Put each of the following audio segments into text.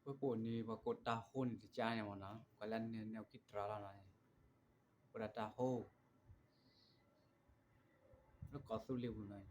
ပအိၣ်န့ၣ် ပှၤကိးတၢ်ဟိန့ၣ်တကါန့ၣ်မ့ၢ်နီၤ, ကွၢ်လၢန့ၣ်န့ၣ်အခံတြၢ်လီၤနီၤ, ပှၤကိးဒၣ်တၢ်ဟိ လၢကီၢ်သူလ့ၤပူၤနီၤ,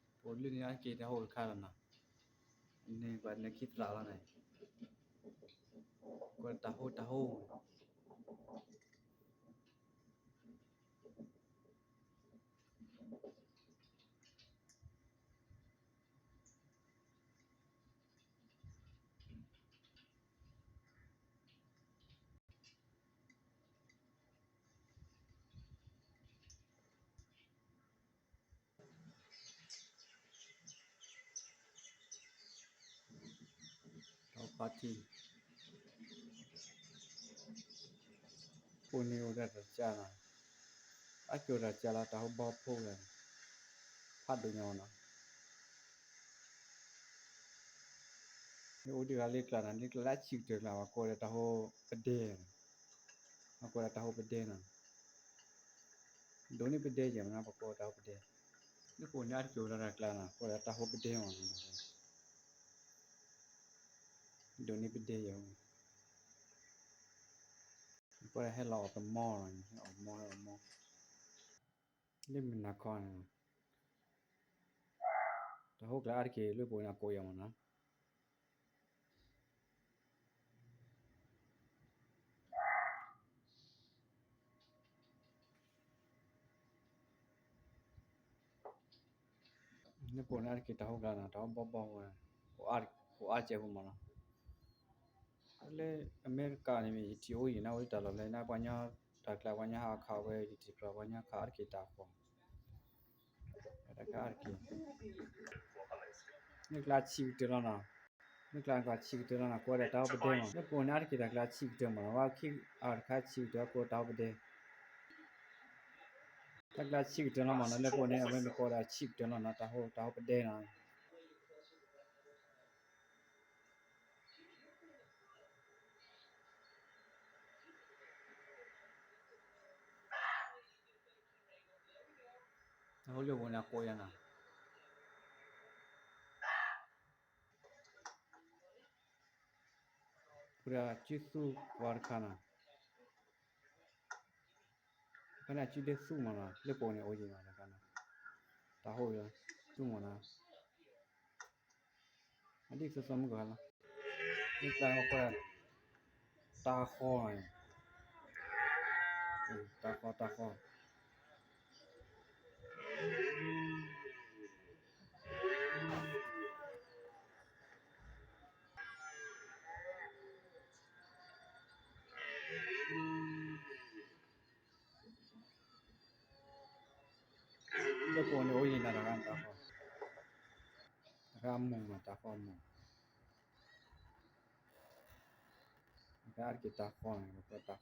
ပအိၣ်လၢန့ၣ်အါတက့ၢ်တၢ်ဟိတခါလီၤနီၤ, န့ၣ်ပှၤန့ၣ်ခံတြၢ်လီၤန့ၣ်, ကိးတၢ်ဟိတၢ်ဟိ တၢ်ဟိပၣ်ထံ, ပအိၣ်န့ၣ်အိၣ်ဒၣ်တၢ်ကါနီၤ, အကၠိတၢ်ကါလီၤ တၢ်ဟိဘီဖိဝဲ, ဖးဒိၣ်ညါနီၤ, မ့ၢ်အိၣ်ဒံးဂၤလၢကျါနီၤ, လၢကျါလၢအဆံးကတၢၢ်ကျါ ပှၤကိးဒီးတၢ်ဟိပဒဲ, ပှၤကိးဒီးတၢ်ဟိပဒဲနီၤ, ဒိၣ်န့ၢ်ပဒဲယဲၢ်မ့ၢ်နီၤ, ပှၤကိးတၢ်ဟိပဒဲ, လၢပအိၣ်န့ၣ်အါတက့ၢ်အိၣ်ဒီးတၢ်ကျါနီၤ, ကိးဒီးတၢ်ဟိပဒဲမ့ၢ်နီၤ, ဒိၣ်န့ၢ်ပဒဲယဲၢ်, ပှၤဟဲလီၤအီၣ်တမီၤနီၤ, ဟဲအီၣ်မီၤ ဟဲအီၣ်မီၤ, လၢမုၢ်နၤခီန့ၣ် တၢ်ဟိကျါအါတက့ၢ်လၢပအိၣ်န့ၣ်အကိးယဲၢ်မ့ၢ်နီၤ, လၢပအိၣ်န့ၣ်အါတက့ၢ်တၢ်ဟိကျါနီၤ, တၢ်ဟိဘီဘီဝဲ, အိၣ်အါကဲၢ်ဖိမ့ၢ်နီၤ, လၢအမဲရကၤန့ၣ်မ့ၢ်ယထံၣ်အိၣ်ယံၤန့ၣ် အိၣ်တၢ်လီၢ်လၢန့ၣ် ပှၤညီ, တၢ်ကျါပှၤညီဟးခးဝဲ ယထံၣ်ကျါပှၤညီခးအါတက့ၢ်တၢ်ဃီ, တၢ်ကျါအါတက့ၢ်, မ့ၢ်ကျါဆံးကတၢၢ်လီၤနီၤ, မ့ၢ်ကျါကျါဆံးကတၢၢ်လီၤနီၤ, ကိးဒီးတၢ်ဟိပဒဲမ့ၢ်, လၢပအိၣ်န့ၣ်အါတက့ၢ်တၢ်ကျါဆံးကတၢၢ်မ့ၢ်နီၤ, ဝဲခံအါတခါဆံးကတၢၢ်ကိးတၢ်ဟိပဒဲ, တၢ်ကျါဆံးကတၢၢ်လီၤမ့ၢ်နီၤ, လၢပအိၣ်န့ၣ် အဝဲမ့ၢ်ကိးဒီးဆံးကတၢၢ်လီၤနီၤ, တၢ်ဟိ တၢ်ဟိပဒဲနီၤ တၢ်ဟိလၢပအိၣ်န့ၣ်ကိးယဲၢ်နီၤ, ပှၤဒီးစုသူပှၤတခါနီၤ, ဖဲန့ၣ်အစုဒ့သူမ့ၢ်နီၤ, လၢပအိၣ်န့ၣ်အိၣ်ယံၤမ့ၢ်တခါနီၤ, တၢ်ဟိသူမ့ၢ်နီၤ, အဒ်သိးသိးမုၢ်ကဟါလီၤ, မ့ၢ်ကျါပှၤကိးဒၣ် တၢ်ဃီ, တၢ်ဃီ တၢ်ဃီ လၢပအိၣ်န့ၣ်အိၣ်ယံၤနီၤ တၢ်ဃီ, တၢ်ဃီအမိၢ်မ့ၢ် တၢ်ဃီအမိၢ်, တၢ်ဃီအါတက့ၢ်တၢ်ဃီန့ၣ် ပှၤကိး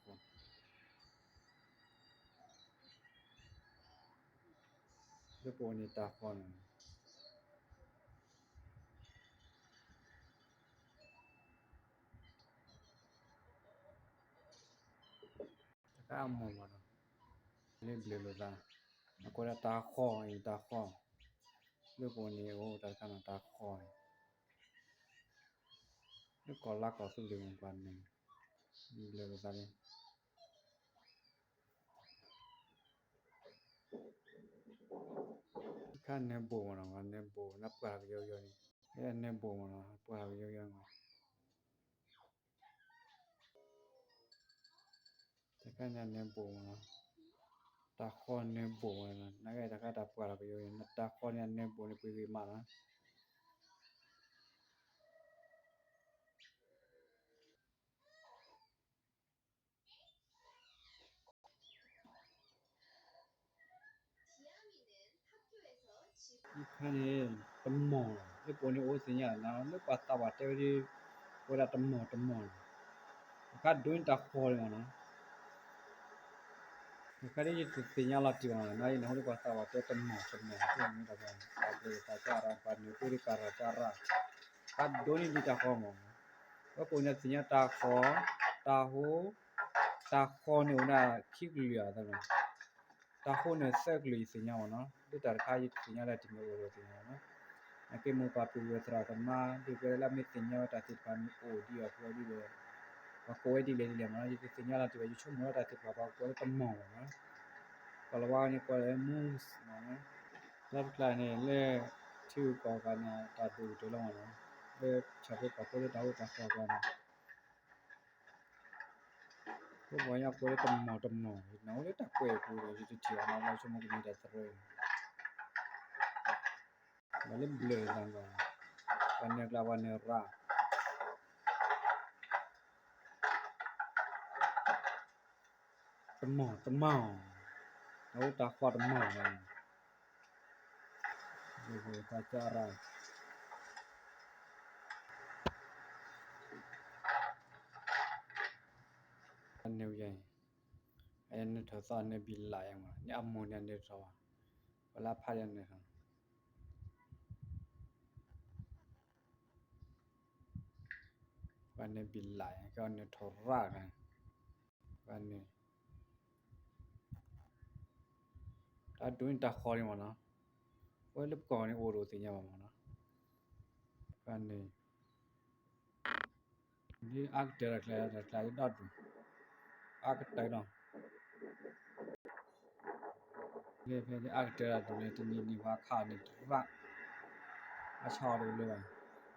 တၢ်ဃီ, လၢပအိၣ်န့ၣ်တၢ်ဃီန့ၣ် တၢ်ဃီအမိၢ်မ့ၢ်နီၤ, လၢဘျုးလိာ်သး, အကိးဒၣ်တၢ်ဃီအံၤ တၢ်ဃီ, လၢပအိၣ်န့ၣ်အိၣ်တၢ်တခါနီၤ တၢ်ဃီအံၤ, လၢကီၢ်လါကီၢ်သူလ့ၤပူၤန့ၣ်, ဘျုးလိာ်သးလံ, တခါနၢဘိၣ်မ့ၢ်နီၤ, နၢဘိၣ် နပှၢ်လီၤကယီကယီန့ၣ်, နၢဘိၣ်မ့ၢ်နီၤ ပှၢ်လီၤကယီကယီန့ၣ် တခါန့ၣ်အနၢဘိၣ်မ့ၢ်နီၤ, တၢ်ဃီနၢဘိၣ်မ့ၢ်နီၤ, နကဲတခါတၢ်ပှၢ်လီၤကယီန့ၣ် တၢ်ဃီန့ၣ်အနၢဘိၣ်န့ၣ် ပှ့ၤဂ့ၤမးနီၤ. တခါန့ၣ် တမီၢ်လီၤ, လၢပအိၣ်န့ၣ်အိၣ်သ့ၣ်ညါနီၤ, လၢပှၤသးပှၢ်တဲဝဲဒၣ်, ဝဲဒၣ်တမီၢ်တမီၢ်လီၤ, တခါဒိးန့ၢ်တၢ်ဃီလံမ့ၢ်နီၤ. တခါဒ်ယတသ့ၣ်ညါလီၤတံၢ်ဘၣ်နီၤ, နအံၤနဟိလၢပှၤသးပှၢ်တဲတမီၢ်တမီၢ် တမီၢ်တမီၢ် ပှၤဘျုးသးကရၢ ပှၤနုာ်သ့ၣ်ကရၢကရၢ, တခါဒိးန့ၢ်ဒံးတၢ်ဃီမ့ၢ်နီၤ. ဝဲပအိၣ်န့ၣ်သ့ၣ်ညါတၢ်ဃီ, တၢ်ဟိ, တၢ်ဃီန့ၣ်အိၣ်ဒၣ်ခံကလုာ်အသးလီၤ. တၢ်ဃီန့ၣ်သၢကလုာ်ယသ့ၣ်ညါမ့ၢ်နီၤ, လၢတၢ်တခါယတသ့ၣ်ညါလၢတမ့ၢ်အိၣ်ဒီးသ့ၣ်ညါမ့ၢ်နီၤ. နာ်က့မိၢ်ပၢ်ပုၢ်ဝဲၢ်သရၣ်သမါ ဒ်ပဝဲလၢအမ့ၢ်သ့ၣ်ညါဝဲတၢ်သ့ၣ်တဖၣ်မ့ၢ်အိၣ်ဒ်အီၤဖဲအံၤဒီး ပှၤကိးဝဲဒ်လဲၣ်ဒ်လဲၣ်မ့ၢ်နီၤ, ယတသ့ၣ်ညါလီၤတံၢ်ဘၣ်, ယဆိကမိၣ်လၢတၢ်သ့ၣ်တဖၣ်ပှၤကိးလၢတမီၢ်မ့ၢ်နီၤ. ကိးလီၤဝါန့ၣ်ကိးလၢ moose မ့ၢ်နီၤ. လၢတကျါန့ၣ် လၢထံဂုၤကီၢ်ဂၤန့ၣ် တၢ်ဒိၣ်ကတၢၢ်လီၤမ့ၢ်နီၤ, လၢဆၣ်ဖိကီၢ်ဖိလၢတၢ်အိၣ်တၢ်ဃီအကျါန့ၣ် ပှၤကညီကိးလၢတမီၢ်တမီၢ်, နအိၣ်လၢတၢ်ကွဲးအပူၤဒီး ယတထံၣ်အီၤနီၤ, လၢဆိကမိၣ်ကမ့ၢ်တၢ်သရၢ, ဘၣ်လၢဘျၢၣ်သးဘၣ်, ပှၤနၢၤကျါပှၤနၢၤရၣ် တမီၢ်တမီၢ်, တၢ်အိၣ်တၢ်ဃီတမီၢ်ဘၣ်, ယတၢ်ကၢ်ရၣ် အန့ၣ်ယဲၢ်, အန့ၣ်ထီၣ်သီန့ၣ်ဘံလၣ်ယဲၢ်မး, န့ၣ်အမိၢ်န့ၣ်အန့ၣ်ထီၣ်ဘၣ်, ပှၤလၢအဖးယဲၢ်န့ၣ်ထီၣ်, ပှၤန့ၣ်ဘံလၣ်ယဲၢ် ကဲအန့ၣ်ထီၣ်ရၣ်ဂၤ, ပှၤန့ၣ် တၢ်ဒိၣ်န့ၣ်တၢ်ဃီန့ၣ်မ့ၢ်နီၤ, အဝဲလၢပကီၢ်န့ၣ်အိၣ်ဒီးသ့ၣ်ညါဘၣ်မ့ၢ်နီၤ, ပှၤန့ၣ် ဒ်အါကတၢၢ်တၢ်ကျါ တၢ်ကျါဒ်ဒီဒူၣ် အါကတၢၢ်လီၤ. ဖဲအါကတၢၢ်တၢ်ဒူၣ်န့ၣ် တနံၤနံၤပှၤခးန့ၣ်တရၣ်, အဆၣ်အီၤတကလၢၤဘၣ်,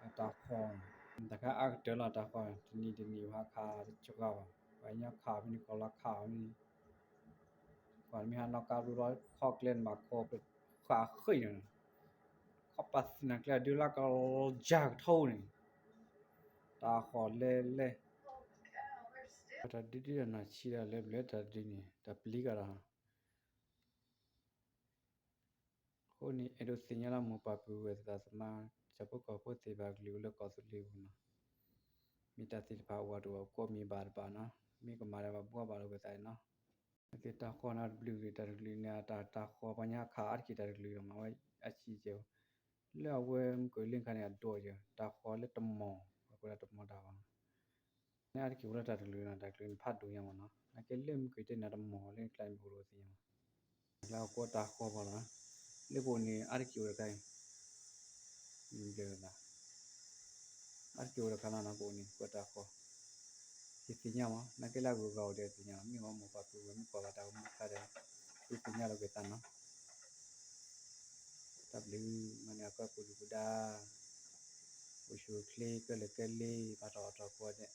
အတၢ်ဃီ, တၢ်ခါအါကတၢၢ်လီၤတၢ်ဃီ, တနံၤတနံၤပှၤခးတကဂၤဘၣ်, ပှၤကညီခးဖဲန့ၣ် ကီၢ်လီၤခးဖဲန့ၣ် ပှၤမ့ၢ်ဟးနီၣ်ကါဘျီဒီး ခီၣ်ကျဲန့ၣ်ဘၣ်ခီပဃာ်ဃ့ၢ်န့ၣ်, ခီၣ်ပာ်သနာ်ကျဲဒုးလၢကယၢ်ကထိန့ၣ်, တၢ်ဃီၤလဲၣ်လဲၣ်, တၢ်ဒုးဒုးဒီးနီၢ်ဆံးဒီးလၢဘျၢတၢ်ဒုးန့ၣ် တၢ်ပျံၤကဒီး အဃိန့ၣ် အဲၣ်ဒိးသ့ၣ်ညါလၢမိၢ်ပၢ်ပုၢ်ဝဲၢ်သရၣ်သမါ ဆၣ်ဖိကီၢ်ဖိသ့ၣ်တဖၣ်ကလုာ်အိၣ်လၢကီၢ်သူလ့ၤပူၤနီၤ, မ့ၢ်တၢ်သ့ၣ်တဖၣ်အိၣ်အတအိၣ် ကိးမံၤဘၣ်တဘၣ်နီၤ, မ့ၢ်ကမၤလၢၤဘၣ်ဘှီဘၣ်လၢဝဲသးန့ၣ်နီၤ, အက့ၤတၢ်ဃီၤန့ၣ်တဘျုးဂ့ၤ တၢ်တကလုာ်န့ၣ် တၢ်ဃီၤပှၤညါခးအါတက့ၢ်တၢ်တကလုာ်မးဝဲအဆံးကဲ, လၢအဝဲမုၢ်ကလ့ၣ်ခါန့ၣ်အဒိၣ်ကဲ တၢ်ဃီၤလၢတမီၢ် ပှၤကိးလၢတမီၢ်တၢ်ဘၣ် န့ၣ်အါတက့ၢ်အိၣ်လၢတၢ်တကလုာ်နီၤ, တၢ်တကလုာ်န့ၣ်ဖးဒိၣ်ညါမးနီၤ, နာ်က့လၢမုၢ်ကလ့ၣ်တဲန့ၣ်တမီၢ်လၢကျါန့ၣ်အိၣ်ဒီးသ့ၣ်ညါမး, ကျါကိးတၢ်ဃီၤပှၤလီၤ, လၢပအိၣ်န့ၣ် အါတက့ၢ်အိၣ်တခါအံၤ, ဘျၢသး, အါတက့ၢ်အိၣ်တခါလီၤနီၤ ပအိၣ်န့ၣ် ကိးတၢ်ဃီၤ, ယသ့ၣ်ညါမး, နာ်က့လၢအဂုၤအဂၤအိၣ်ဒီးသ့ၣ်ညါလီၤ, မ့ၢ်ဝဲမိၢ်ပၢ်ပုၢ်ဝဲၢ်မ့ၢ်ကွၢ်ဘၣ်တၢ်ဂီၤမူတခါဒီး, သုသ့ၣ်ညါလီၤက့ၤသးနီၤ တၢ်ဘျုးမးန့ၣ် အကီၢ်ပူၤဒုၣ်ပူၤဒါ, အိၣ်ဆူၣ်အိၣ်ချ့ ကဲလၢာ်ကဲလ့ ဘၣ်တၢ်အီၣ်တၢ်အီကိးဂၤဒဲး,